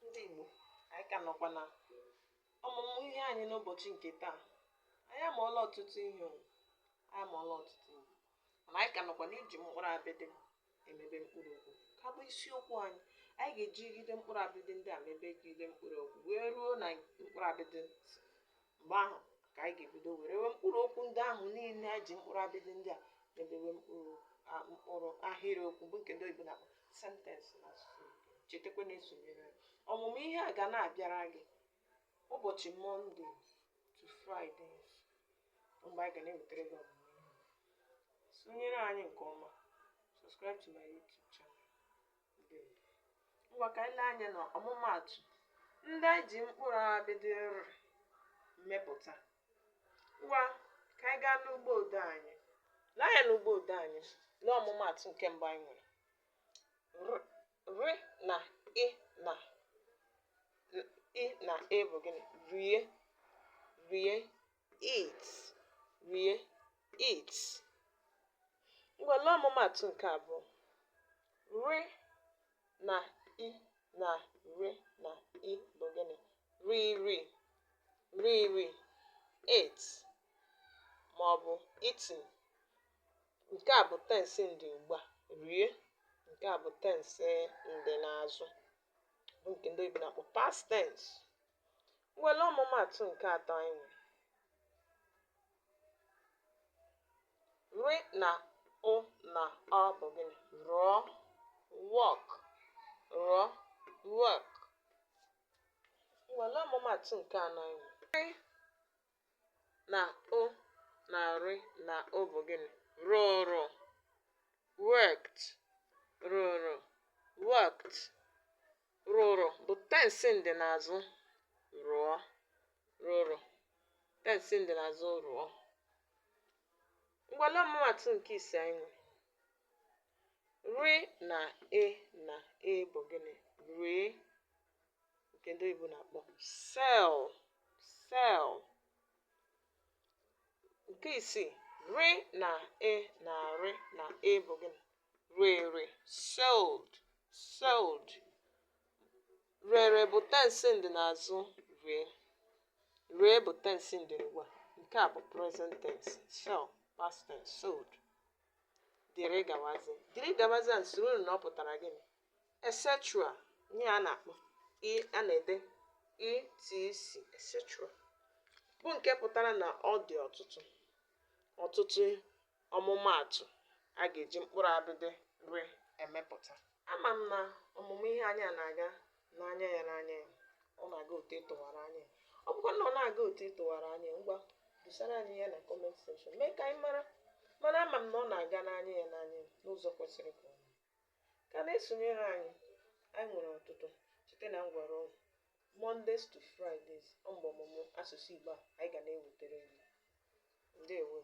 Ndị Igbo, anyị ka nọkwa na ọmụmụ ihe anyị n'ụbọchị nke taa. Anyị amụọla ọtụtụ ihe o. Anyị amụọla ọtụtụ ihe, mana anyị ka nọkwa n'iji mkpụrụ abịdị emebe mkpụrụ okwu ka bụ isiokwu anyị. Anyị ga-ejigide mkpụrụ abịdị ndị a mebegide mkpụrụ okwu wee ruo na mkpụrụ abịdị. Mgbe ahụ ka anyị ga-ebido were wee mkpụrụ okwu ndị ahụ niile anyị ji mkpụrụ abịdị ndị a mebewe mkpụrụ ahịrịokwu, bụ nke ndị oyibo na-akpọ sentence n'asụsụ Bekee. Chetakwa na-esonyere anyị. Ọmụmụ ihe a ga na-abịara gị ụbọchị Monday to Fridays, mgbe anyị ga na-ewetara gị ọmụmụ ihe. Sonyere anyị nke ọma. Subscribe to my YouTube channel. Ndewo. Ngwa, ka anyị lee anya na ọmụmaatụ ndị anyị ji mkpụrụ abịdị r mmepụta. Ngwa, ka anyị gaa n'ugbo odee anyị. Lee anya n'ugbo odee anyị. Lee ọmụmaatụ nke mbụ anyị nwere: r, r na ị na ị na e bụ gịnị? Rie, rie, eat, rie, eat. Ngwa, lee ọmụmaatụ nke abụọ: ri na i na ri na i bụ gịnị? Riri, riri, ate ma ọ bụ eaten. Nke a bụ tense ndị ugbu a, rie. Nke a bụ tense ndị n'azụ, bụ nke ndị oyibo na-akpọ past tense. Ngwa, lee ọmụmaatụ nke atọ anyị nwere: ri na ụ na ọ bụ gịnị? Rụọ, work, rụọ, work. Ngwa, lee ọmụmaatụ nke anọ anyị nwere: ri na ụ na ri na ụ bụ gịnị? Rụrụ, worked, rụrụ, worked. Rụrụ bụ tense ndị n'azụ rụọ. Rụrụ, tense ndị n'azụ rụọ. Ngwa, lee ọmụmaatụ nke ise anyị nwere: ri na ị na ị bụ gịnị? Ree, nke ndị oyibo na-akpọ sell, sell. Nke isii: ri na ị na ri na ị bụ gịnị? Rere, sold, sold. Rere bụ tense ndị n'azụ ree. Ree bụ tense ndị ugbu a. Nke a bụ present tense, sell past tense, sold. Dịrị gawazi, dịrị gawazi. A soro unu na ọ pụtara gịnị? Etc. Ihe a na-akpọ a na-ede etc, etc, bụ nke pụtara na ọ dị ọtụtụ ọtụtụ ọmụmaatụ a ga-eji mkpụrụ abịdị ri emepụta. Ama m na ọmụmụ ihe anyị a na-aga n'anya ya n'anya ya, ọ na-aga otu ịtụwara anya ya. Ọ bụkwa na ọ na-aga otu ịtụwara anya ya, ngwa, dosara anyị ya na comment section, mee ka anyị mara. Mana ama m na ọ na-aga n'anya ya n'anya ya n'ụzọ kwesịrị ka ọ mee. Ka na-esonyere anyị. Anyị nwere ọtụtụ. Cheta na m gwara unu, Mondays to Fridays, ọ mgbe ọmụmụ asụsụ Igbo a anyị ga na-ewetara gị. Ndewo.